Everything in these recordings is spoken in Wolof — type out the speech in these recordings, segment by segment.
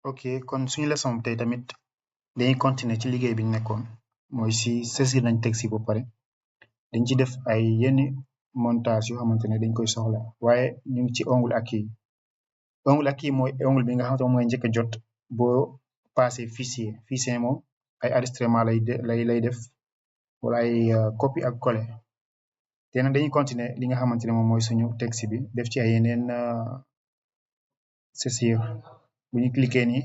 ok kon suñu leçon bi tey tamit dañuy continuer ci liggéey bi ñu nekkoon mooy si saisir nañ texte yi ba pare dañ ci def ay yenn montage yoo xamante ne dañ koy soxla waaye ñu ngi ci onglet acquis onglet acquis mooy onglet bi nga xamante ne mooy njëkk a jot boo passé fichier moom ay enregistrement lay def wala ay copie ak coller te nag dañuy continuer li nga xamante ne moom mooy suñu texte bi def ci ay yeneen saisir bu ñu cliquer nii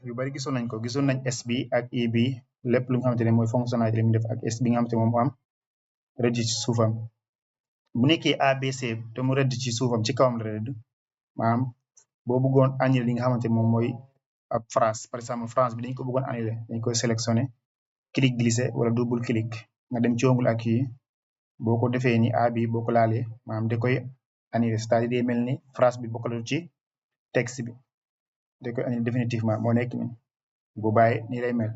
yu bari gisoon nañ S bi ak I bi lépp lu nga xamante ne mooy fonctionnalité li mu def ak S bi nga xamante ne moom am rëdd ci suufam bu nekkee ABC te mu rëdd ci suufam ci kawam la rëdd maanaam boo bëggoon annulé li nga xamante ne moom mooy ab phrase par exemple phrase bi dañ ko bëggoon annulé dañ koy sélectionné clic glissé wala double clic nga dem ci onglet ak yi boo ko defee ni A bi boo ko laalee maanaam da koy annulé c'est-à-dire day mel ni phrase bi bokkul ci texte bi da koy annulé définitivement moo nekk ni bu bàyyi nii lay mel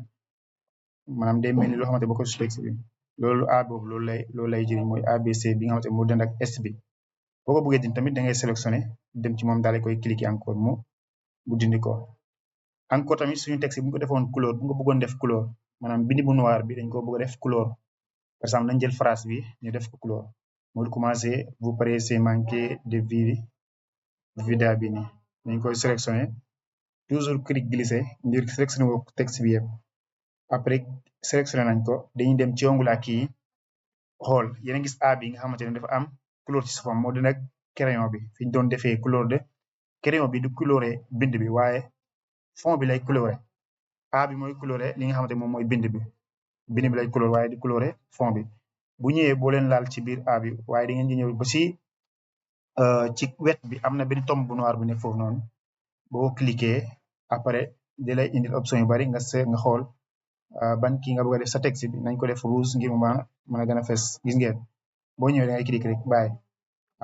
maanaam day mel ni loo xamante bokkul ci texte bi loolu A boobu loolu lay jëriñ mooy ABC bi nga xamante moo dend ak S bi boo ko bëggee dindi tamit da ngay sélectionné dem ci moom daal di koy cliquer encore mu dindi ko encore tamit suñu texte bu ñu ko defoon couleur bu nga bëggoon def couleur maanaam bindi bu noir bi dañ ko bëgg a def couleur par exemple nañ jël phrase bi ñu def ko couleur moo commencé vous paraissez manquer de vida bi nii dañ koy sélectionné toujours clic glissé ngir sélectionné ko texte bi yëpp après sélectionné nañ ko dañuy dem ci onglet ak yi xool yéen a gis A bi nga xamante ne dafa am couleur ci suufam moo di nag crayon bi fi ñu doon defee couleur de crayon bi du couleur bind bi waaye fond bi lay couleur A bi mooy couleur li nga xamante moom mooy bind bi lay couleur waaye di couleur fond bi bu ñëwee boo leen laal ci biir A bi waaye da ngeen di ñëw ba ci wet bi am na benn tomb bu noir bu nekk foofu noonu boo cliquer après di lay indil option yu bari nga xool ban kii nga bëgg a def sa texte bi nañ ko def rouge ngir mu mën a gën a fes gis ngeen boo ñëwee da ngay cliquer rek bàyyi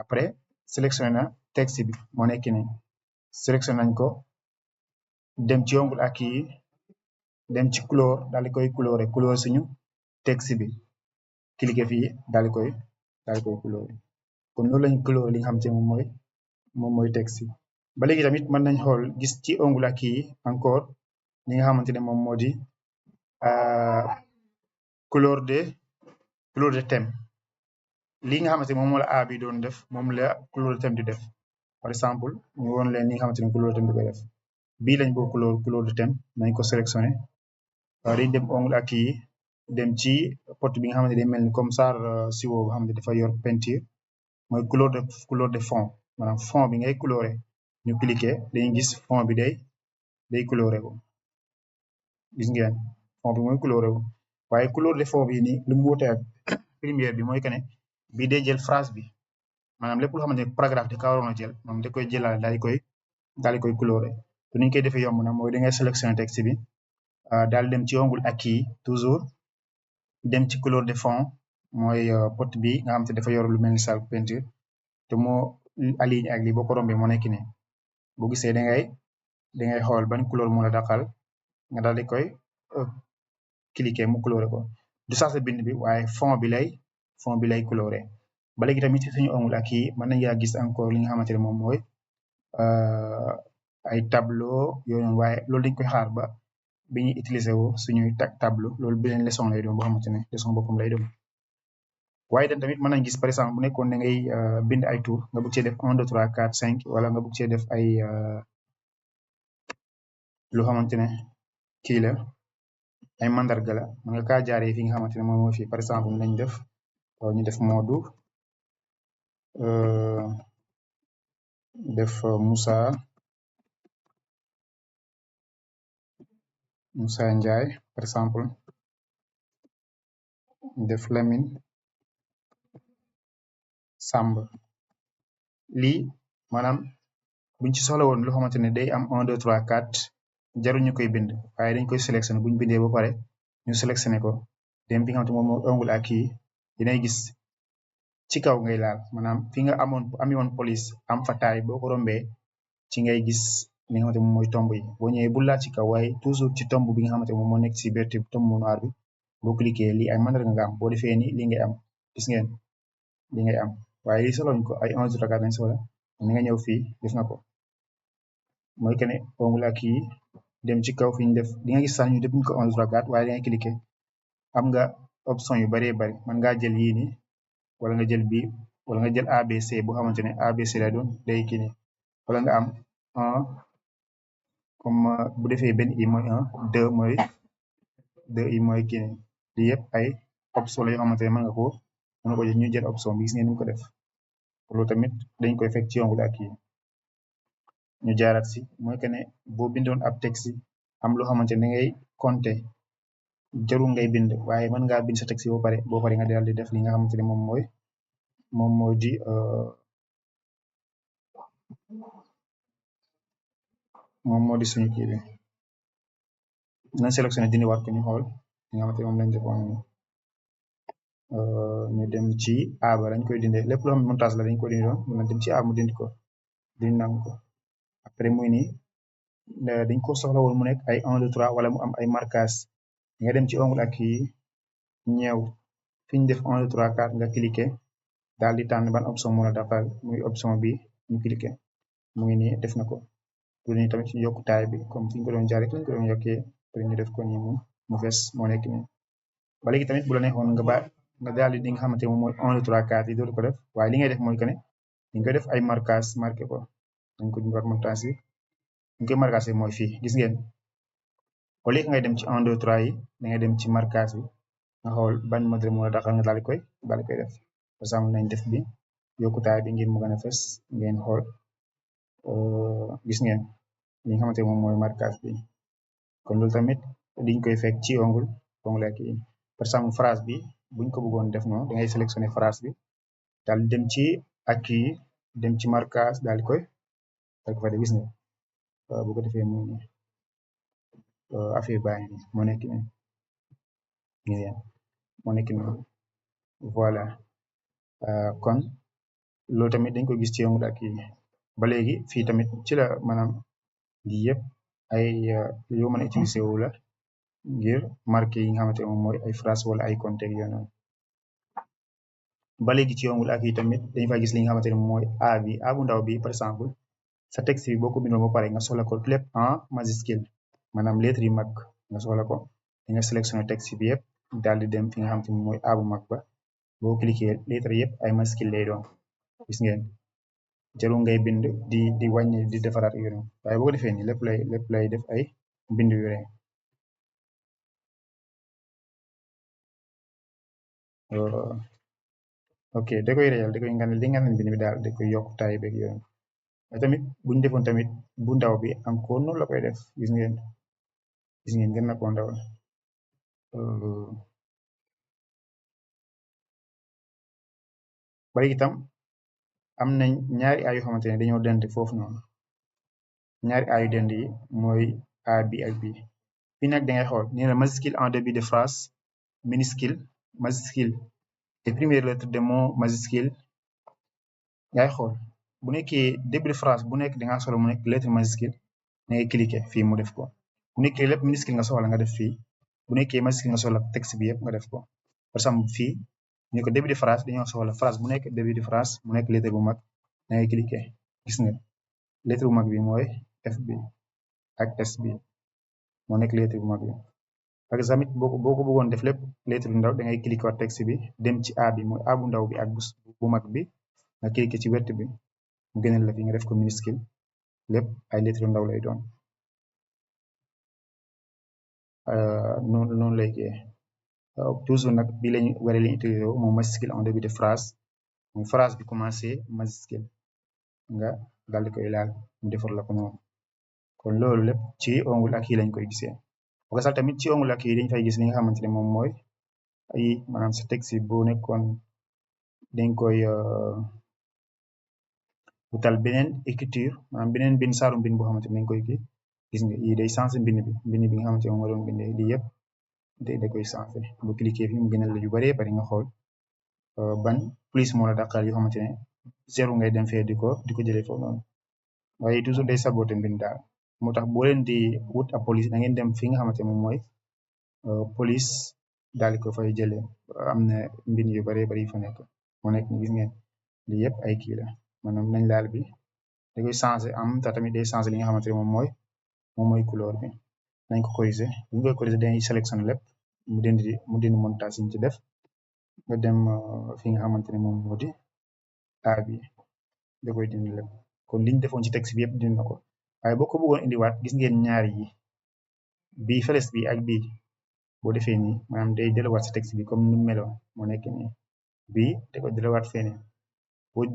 après sélectionné na texte bi moo nekk nii sélectionné nañ ko dem ci onglet ak yi dem ci couleur daal di koy couleur suñu texte bi cliquer fii daal di koy couleur kon loolu lañ couleur li nga xam te moom mooy texte ba léegi tamit mën nañ xool gis ci onglet ak yi encore li nga xamante ne moom moo di couleur de thème lii nga xamante ne moom la A bi doon def moom la couleur de thème di def par exemple ñu woon leen li nga xamante ne couleur de thème di koy def bii lañ boo couleur de thème nañ ko sélectionné dañ dem onglet ak yi dem ci pot bi nga xamante ne day mel ni comme ça siwo boo xamante dafa yor peinture mooy couleur de fond maanaam fond bi ngay coloré ñu cliquer dañuy gis fond bi day coloré ko gis ngeen fond bi mooy coloré ko waaye couleur de fond bi nii lu mu wute ak première bi mooy que ne bii day jël phrase bi maanaam lépp loo xamante ne paragraphe da kaa waroon a jël moom da koy jëlaale daal di koy coloré te ni ñu koy defee yomb na mooy da ngay sélectionné texte bi daal dem ci onglet ak yi toujours dem ci couleur de fond mooy pot bi nga xamante dafa yor lu mel ni sac peinture te moo aligné ak lii boo ko rombee moo nekk nii boo gisee da ngay xool ban couleur moo la daqal nga daal di koy cliquer mu coloré ko du sax sa bind bi waaye fond bi lay coloré ba léegi tamit ci suñu onglet ak yi mën nañ yaa gis encore li nga xamante ne moom mooy ay tableau yooyu noonu waaye loolu dañ koy xaar ba bi ñuy utiliser wu suñuy tableau loolu beneen leçon lay doon boo xamante ne leçon boppam lay doon waaye tamit mën nañ gis par exemple bu nekkoon da ngay bind ay tour nga bëgg cee def 1 2 3 4 5 wala nga bëgg cee def ay loo xamante ne kii la ay mandarga la mën nga kaa jaaree fi nga xamante ne moom moo fi par exemple nañ def ñu def Modou def Moussa Ndiaye par exemple def Lamine Samb lii maanaam buñ ci soxla woon loo xamante ne day am 1 2 3 4 jarul ñu koy bind waaye dañ koy sélectionné buñ bindee ba pare ñu sélectionné ko dem fi nga xamante moom moo onglet ak yi dinay gis ci kaw ngay laal maanaam fi nga ami woon police am fa taay boo ko rombee ci ngay gis li nga xamante moom mooy tomb yi boo ñëwee bu laal ci kaw waaye toujours ci tomb bi nga xamante moom moo nekk ci biir tomb noir bi boo cliquer lii ay mandarga nga am boo defee ni li ngay am gis ngeen li ngay am waaye li soloñ ko ay 1 2 3 4 lañ soxla ni nga ñëw fii def na ko mooy que ne onglet ak yi dem ci kaw fi ñu def di nga gis sax ñu defuñ ko 1 2 3 4 waaye da ngay cliquer am nga option yu bëree bëri mën ngaa jël yii nii wala nga jël bii wala nga jël ABC bu xamante ne ABC lay doon day kii nii wala nga am 1 comme bu defee benn i mooy 1 2 mooy 2 i mooy kii nii lii yëpp ay option la yoo xamante ne mën nga ko jël ñu jël option bi gis ngeen ni mu ko def loolu tamit dañ koy fekk ci onglet ak yi ñu jaaraat si mooy que ne boo bindoon ab texte am loo xamante ne ngay compter jarul ngay bind waaye mën ngaa bind sa texte boo pare nga daal di def li nga xamante ne moom moo di suñu kii bi nañ sélectionné dindi waat ko ñu xool li nga xamante ne moom lañ defoon ñu dem ci A ba lañ koy dindee lépp loo xam ne montage la dañ koy dindi doon mën dem ci A mu dindi ko dindi nañ ko après muy nii dañ ko soxla woon mu nekk ay 1 2 3 wala mu am ay marquage nga dem ci onglet ak yi ñëw fi ñu def 1 2 3 4 nga cliquer daal di tànn ban option moo la defal muy option bi ñu cliquer mu ngi nii def na ko lu ni tamit ci yokku taay bi comme fi ñu ko doon jaar rek lañ ko doon yokkee après ñu def ko nii mu fees moo nekk nii ba léegi tamit bu la neexoon nga daal di nga xamante moom mooy 1 2 3 4 yi dootu ko def waaye li ngay def mooy que ne dañ koy def ay marquage marqué ko dañ ko war montage yi ñu koy marquage mooy fii gis ngeen au lieu ngay dem ci 1 2 3 yi da ngay dem ci marquage bi nga xool ban modèle moo la taxal nga daal di koy def par exemple nañ def bi yokku taay bi ngir mu gën a fes ngeen xool gis ngeen li nga xamante moom mooy marquage bi kon loolu tamit diñ koy fekk ci onglet ak yi par exemple phrase bi buñ ko bëggoon def noonu da ngay sélectionner phrase bi daal dem ci ak yi dem ci marquage daal di koy fa de gis nga bu ko defee mu affaire baa ngi nii moo nekk nii voilà kon loolu tamit dañ ko gis ci onglet ak yi ba léegi fii tamit ci la maanaam lii yëpp ay yoo mën a utiliser wu la ngir marqué yi nga xamante moom mooy ay phrase wala ay contexte yoo noonu ba léegi ci onglet ak yi tamit dañ fay gis li nga xamante ne moom mooy A bu ndaw bi par exemple sa texte bi boo ko bindoon ba pare nga soxla ko lépp en majuscule maanaam lettre yu mag nga soxla ko di nga sélectionné texte bi yëpp daal di dem fi nga xamante moom mooy A bu mag ba boo cliquer lettre yëpp ay majuscule lay doon gis ngeen jarul ngay bind di wàññi di defaraat yu noonu waaye boo ko defee nii lépp lay def ay bind yu rëy ok da koy réyal da koy nganal li nganal bind bi daal da koy yokk taay beeg yoon waaye tamit buñ defoon tamit bu ndaw bi encore noonu la koy def gis ngeen gën na koo ndawal ba itam am nañ ñaari ay yoo xamante ne dañoo dend foofu noonu ñaari ayu dend yi mooy A bi ak bi fii nag da ngay xool nee na majuscule en début de phrase minuscule majuscule et première lettre de mot majuscule ngay xool bu nekkee début de phrase bu nekk da ngaa soxla mu nekk lettre majuscule da ngay cliquer fii mu def ko bu nekkee lépp minuscule nga soxla nga def fii bu nekkee majuscule nga soxla texte bi yëpp nga def ko par exemple fii ñu ko début de phrase dañoo soxla phrase bu nekk début de phrase mu nekk lettre bu mag da ngay cliquer gis nga lettre bu mag bi mooy F bi ak S bi moo nekk lettre bu mag bi par exemple boo ko bëggoon def lépp lettre bu ndaw da ngay cliquer waat texte bi dem ci A bi mooy A bu ndaw bi ak bu mag bi nga cliquer ci wet bi mu gënal la fi nga def ko minuscule lépp ay lettre yu ndaw lay doon noonu lay kii toujours nag bii lañu waree lañu utiliser moom majuscule en début de phrase moom phrase bi commencé majuscule nga daal di koy laal mu defar la ko noonu kon loolu lépp ci onglet ak yi lañ koy gisee boo sax tamit ci onglet ak yi dañ fay gis li nga xamante ne moom mooy ay maanaam sa texte boo nekkoon dañ koy wutal beneen écriture maanaam beneen bind saaru bind boo xamante ne dañ koy kii gis nga yi day changé bind bi nga xamante ne moom nga doon bindee lii yëpp da koy changé bu cliquer fi mu gënal la yu bëree bëri nga xool ban plus moo la dàqal yoo xamante ne zéro ngay dem fee di ko jëlee foofu noonu waaye toujours day saboté mbind daal moo tax boo leen di wut ab police da ngeen dem fi nga xamante moom mooy police daal di ko fay jëlee am na mbind yu bëree bëri yu fa nekk moo nekk ni gis ngeen lii yëpp ay kii la maanaam nañ laal bi da koy changer en même temps tamit day changer li nga xamante ne moom mooy couleur bi nañ ko corriger bu ñu koy corriger dañuy sélectionner lépp mu dindi montage yi ñu ci def nga dem fi nga xamante ne moom moo di A bi da koy dindi lépp kon liñ defoon ci texte bi yëpp dindi na ko waaye boo ko bëggoon indiwaat gis ngeen ñaar yi bii flèche bi ak bii boo defee nii maanaam day delluwaat ci texte bi comme ni mu meloon moo nekk nii bii da ko delluwaat feneen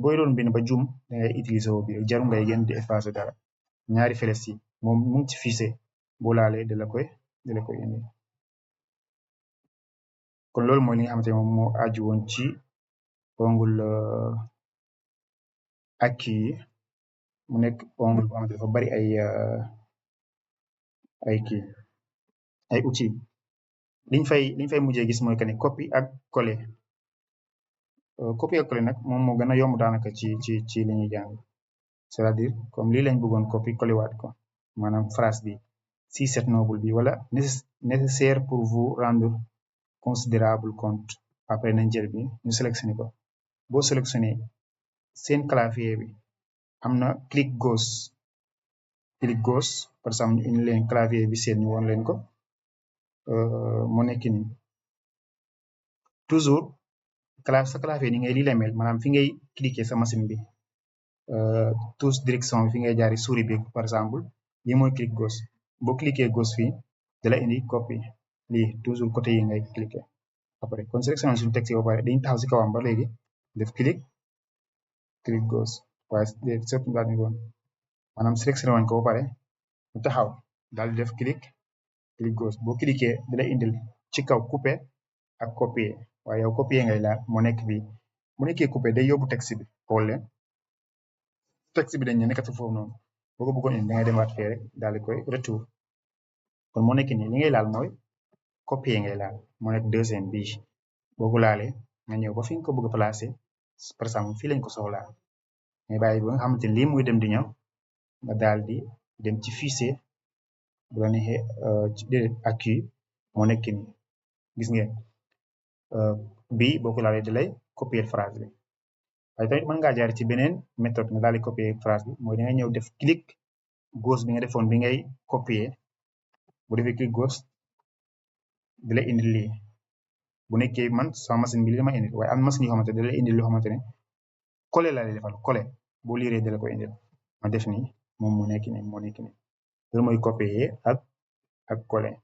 booy doon bind ba juum da ngay utiliser woo bii jarul ngay gën di effacer dara ñaari flèche yi moom mu ngi ci fichier boo laalee da la koy indi kon loolu mooy li nga xamante ne moom moo aju woon ci ongle ak yi mu nekk ongle boo xamante dafa bari ay outils liñ fay mujjee gis mooy que ni copie ak coller copie ak coller nag moom moo gën a yomb daanaka ci li ñuy jàng c'est-à-dire comme lii lañ bëggoon copie coller waat ko maanaam phrase bi si c'est noble bi wala nécessaire pour vous rendre considérable compte après nañ jël bi ñu sélectionné ko boo sélectionné seen clavier bi am na clic gauche par exemple ñu indi leen clavier bi seen ñu woon leen ko moo nekk nii toujours sa clavier ni ngay lii la mel maanaam fi ngay cliquer sa machine bi touche direction bi fi ngay jaari souris bi par exemple lii mooy clic gauche boo cliquer gauche fii da la indi copie lii toujours côté yi ngay cliquer après kon sélectionné suñu texte ba pare dañuy taxaw si kawam ba léegi def clic gauche waaye surtout daal di woon maanaam sélectionné wañ ko ba pare ñu taxaw daal di def clic gauche boo cliquer da lay indil ci kaw couper ak copier waaye yow copier ngay laal moo nekk bi mu nekkee couper day yóbbu texte bi xool leen texte bi dañ ne nekkatu foofu noonu boo ko bëggoon indi da ngay demaat fee rek daal di koy retour kon moo nekk nii li ngay laal mooy copier ngay laal moo nekk deuxième bi boo ko laalee nga ñëw ba fi nga ko bëgg a placer par exemple fii lañ ko soxlaa ngay bàyyi ba nga xamante ni lii muy dem di ñëw nga daal di dem ci fichier bu la neexee ci déedéet ak kii moo nekk nii gis ngeen bii boo ko laalee da lay copier phrase bi waaye tamit mën ngaa jaar ci beneen méthode nga daal di copier phrase bi mooy da nga ñëw def clic gauche bi nga defoon bi ngay copier bu defee clic gauche da lay indi lii bu nekkee man sama machine bi li dama indi waaye am machine yoo xamante da lay indi loo xamante ne coller la lay defal coller boo liiree da la koy indil ma def nii moom moo nekk nii loolu mooy copier ak coller